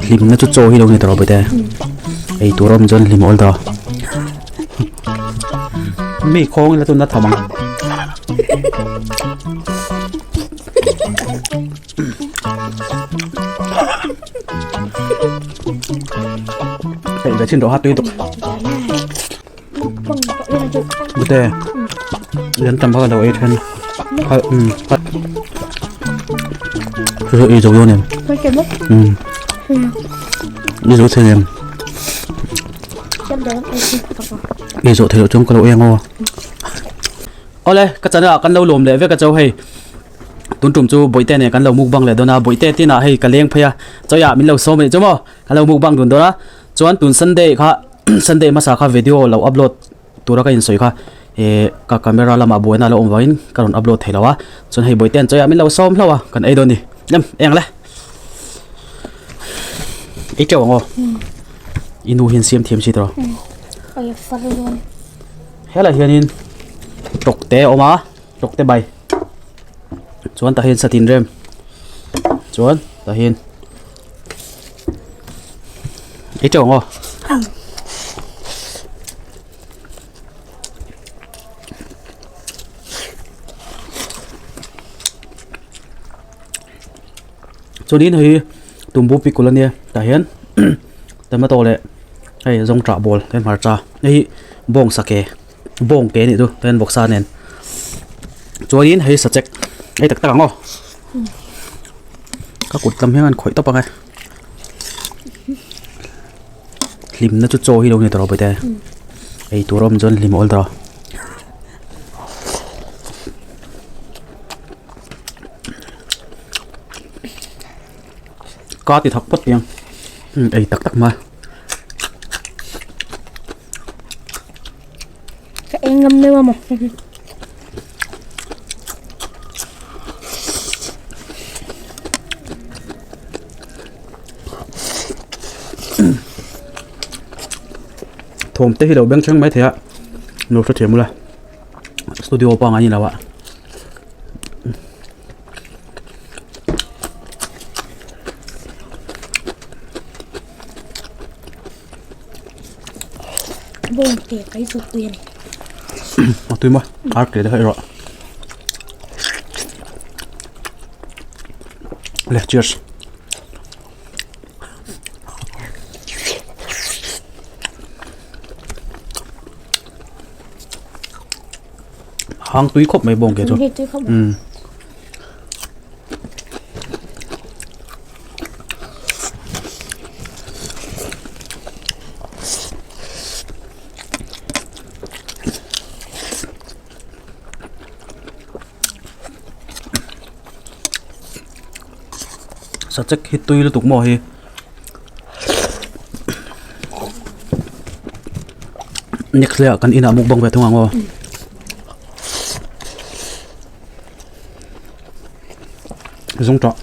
Hlimna chu chaw hi lo ni tawh bawih te. Ei tur awm chuan hlim awl tawh. Mi khawng ila chu na tham ang. Hei ve chin rawh ha tui tuk. Bute lian tam bak lo ei then. Ha um ha. Chu ei zo yo nem. Um. Ni zo the nem. Ei zo thei lo chuan ka lo ei ang aw. Awle ka channel ah kan lo lawm leh vek a cho hei tun tum chu bawihte nen kan lo mukbang leh dawn a bawihte tin ah hei ka leng phei a chawiah min lo sawm leh chu maw kan lo mukbang dun dawn a chuan tun sunday kha sunday hmasa kha video lo upload tura ka insawi kha eh ka camera lamah buaina a lo awm vangin ka rawn upload thei lo a chuan hei bawihte an chawiah min lo sawm hlauh a kan ei dawn a ni lem eng le ei teuh ang aw i nu hian siam thiam si tawh Helai hianin tawkte a awm a tawkte bai chuan tah hian satin rem chuan tah hian ei teuh ang aw. Chuanin hei tumbu pikul ania tah hian tomato leh hei zawngṭah bawl te hmarcha hei hi bawng sake bawng ke anih chu chuan vawksa nen chuanin hei sachek hei tak tak ang aw ka kut lam hian an khawih tawp ang e hlimna chu chaw hi lo ni tawh bawih te ei tur a awm chuan hlim a awl tawh. Ka ti thak phawt piang ei tak tak mai. Ka eng ngam deuh a maw. Thawm te hi lo beng thleng mai thei a lo hrethiam ula studio pangai ni lo a. Bawng te kai chu tui a ni. A tui maw? Ar ke te kha erawh. Le cheers. Hang tui khawp mai bawng ke chu. Um. Sachek hi tui lutuk maw hi. Next leh ah kan inah mukbang ve thung ang aw. Zung tawh.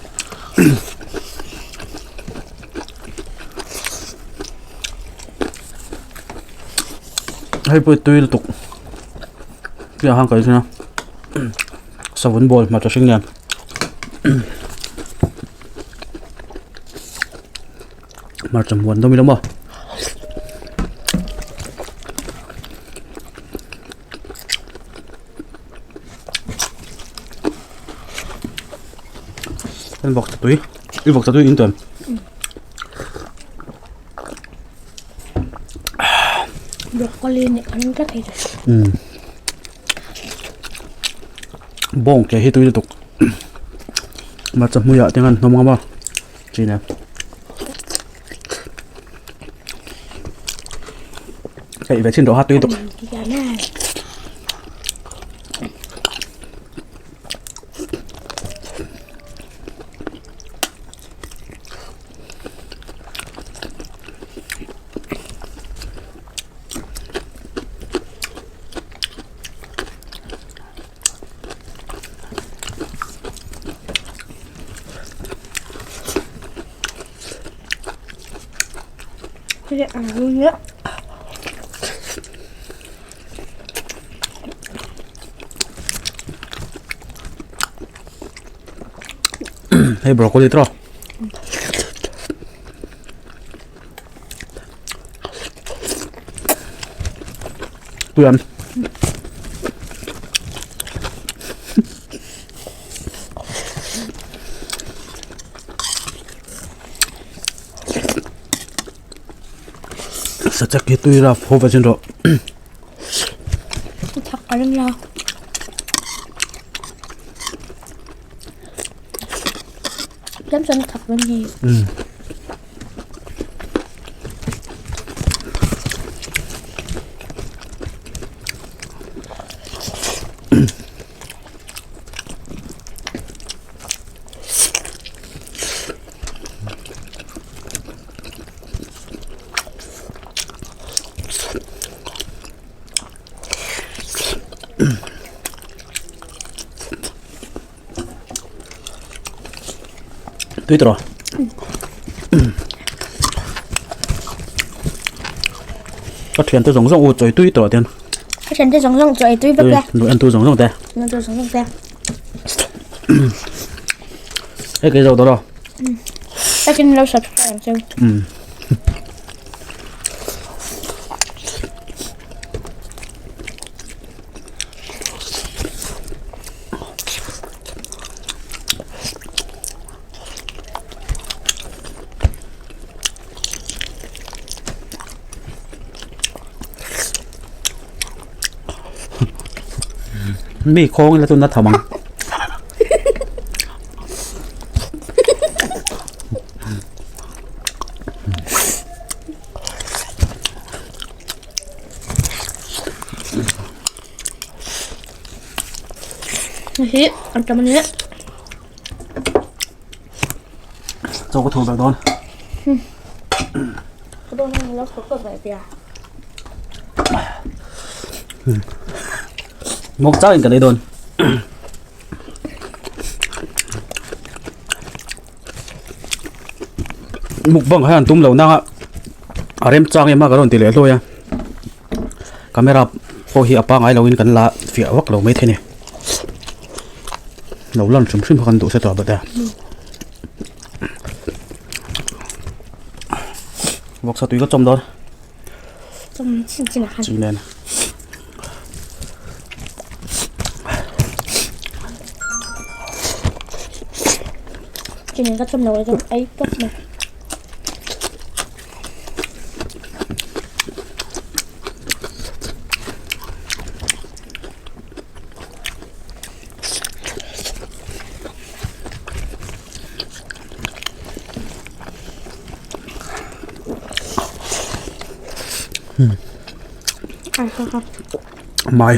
Hei pawh tui lutuk. Piah hang kai zuna. Savun ball hmarcha hring nen. Hmarcha muan dawm ila maw. Kan vawk cha tui i vawk cha tui in tuan Broccoli nih an ka thei um bawng ke hi tui lutuk hmarcha hmuiah te khan hnawm ngam a chin e hei ve chin rawh ha tui lutuk. Hei broccoli tawh. Tuian. Sachak hi tui raf ho va chin rawh. Thak a ring lo. Tlem chuan a thak dawn hi. Tui tawh Ka thian te zawng zawng u chawi tui tawh ten. Ka thian te zawng zawng chawi tui vek e. Nuih en tu zawng zawng te. Nuih en tu zawng zawng te. Hei kei zo tawh lo. Takin lo subscribe ang cheu. Mi khawng ila chu na tham ang. Hi an tam ani. Chaw ka thur ber dawn. Ka dawn ang lo ka ve pia. Mok chauhin ka lei dawn. Mukbang hian tum lo nanga a remchang em a ka rawn ti leh hlawi a camera pawh hi a pangai loin kan la fiah vak lo maithei a ni lo lan hrim hrim kha kan duh se tawh bawk a vawksa tui ka chawm dawn chi nen. Chini ka chawm lo chuan ei tawp mai. Mai.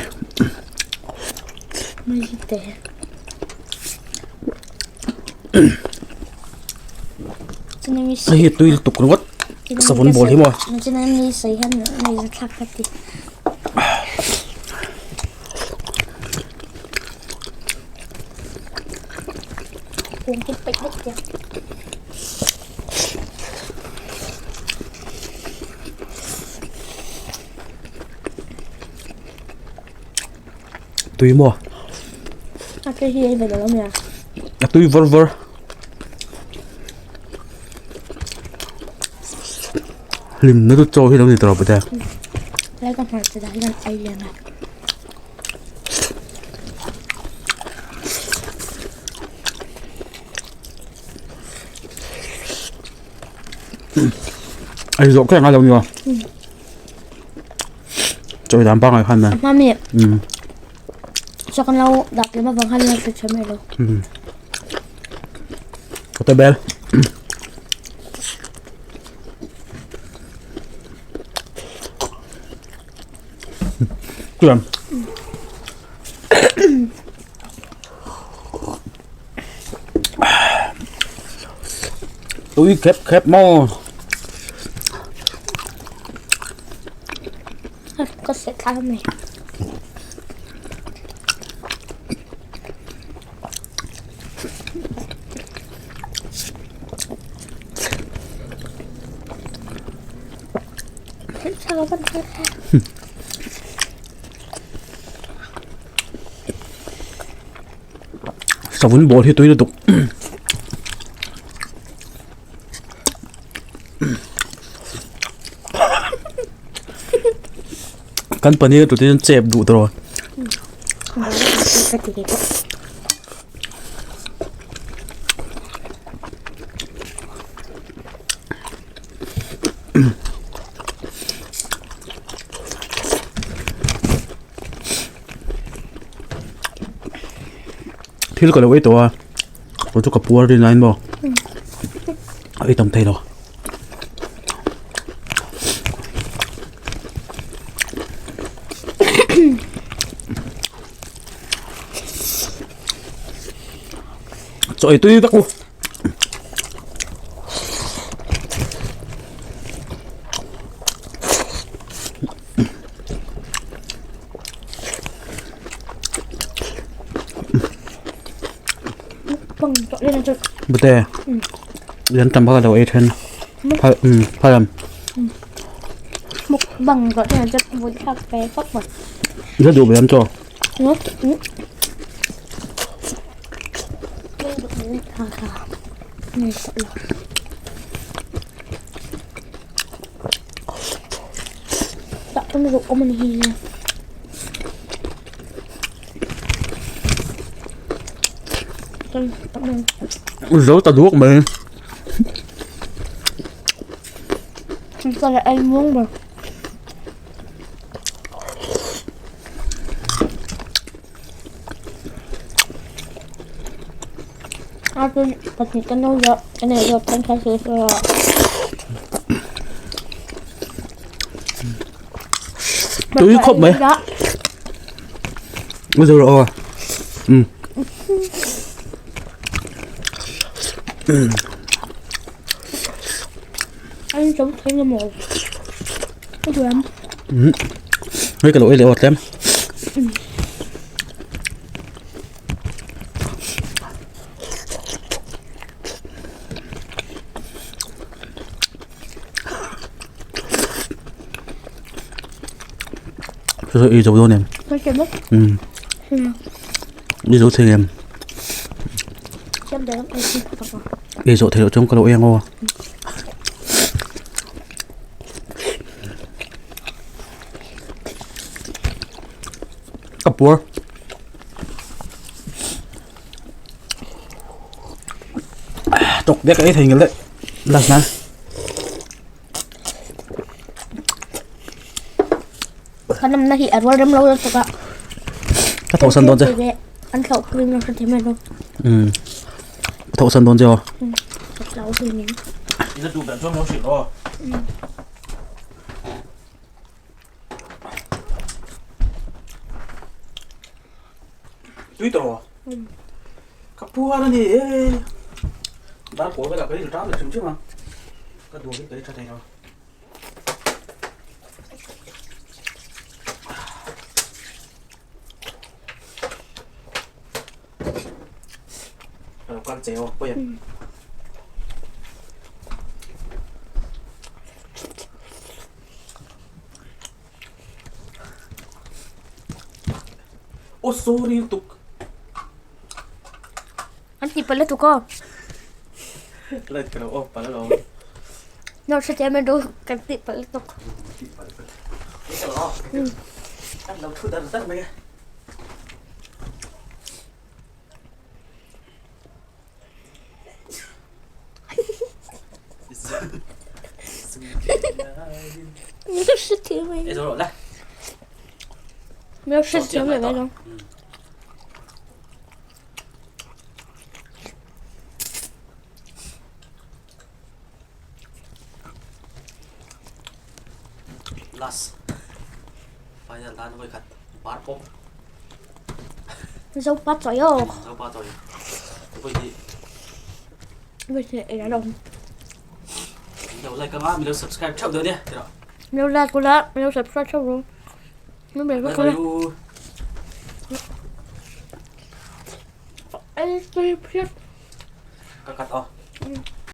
Mai te. Hei hi tui lutuk ringawt savun bawl hi maw. Tui maw? A tui hi ei ve lo nia. A tui vawr vawr. Hlim na chu chaw hi lo ni tawh bawk e. Lai ka hmar che dah hian ei leh ngai. Ei zawh kher ngai lo nia. Chawi dan pangai khan nan. Mami. Chaw kan lo dah tlem avang khan lo tha mai lo. Ka te bel. Tuan. Tui khep khep maw. Ka se thla mai. Savun bawl hi tui lutuk. Kan paneer tute chuan chep duh tawh. Thil ka lo ei tawh a kawr chu ka puar rin aiin maw a ei tam thei lo. Chaw ei tui vek u. Bute lian tam bak a lo ei then phal um phal am mukbang tawh hian chuan vun thlak ve vak mai la duh ve am chaw Zo ta duak mai. Tui khawp mai. Ui rồi rồi. Ừ. Anh giống thấy như một. Cái gì em? Ừ. Hei ka lo ei leh awt tlem. Chu ei zo dawn em? Ừ. Ei zo thei em? Ei zo thei loh chuan ka lo ei ang aw. Ka puar. Tawk vek ei thei ngel daih last nan. Kan awmna hi a rual rem lo lutuk a. Ka thawh san dawn che. An thlauh pui in a hre thei mai lo. Um. Ka thawh san dawn che aw. Ka hlau thei nen. Ila duh ber chuan lo hrilh aw. Tui tawh aw. Ka puar a ni e. Dar pawl velah ka inṭam leh hrim hrim a. Ka duh hi ka ei ṭha thei lo. Ka lo kal che aw pawi em. Aw sorry lutuk. An ti palh lutuk aw. Light ka lo off palh alawm. No hrethiam em ru kan tih palh lutuk. Tih palh palh. Kan lo thu dar dar mai a. 没有事情没有。 Last final nan voi khat bar pawp Zo pa chawi aw. Zo pa chawi. Voi hi. Voi hi ei a lawm. Min lo like anga, min lo subscribe theuh dawn nia tiraw. Min lo like ula, min lo subscribe theuh ru. Min bel vek ula. Bye bye u. Ei tui phiat. Ka cut aw.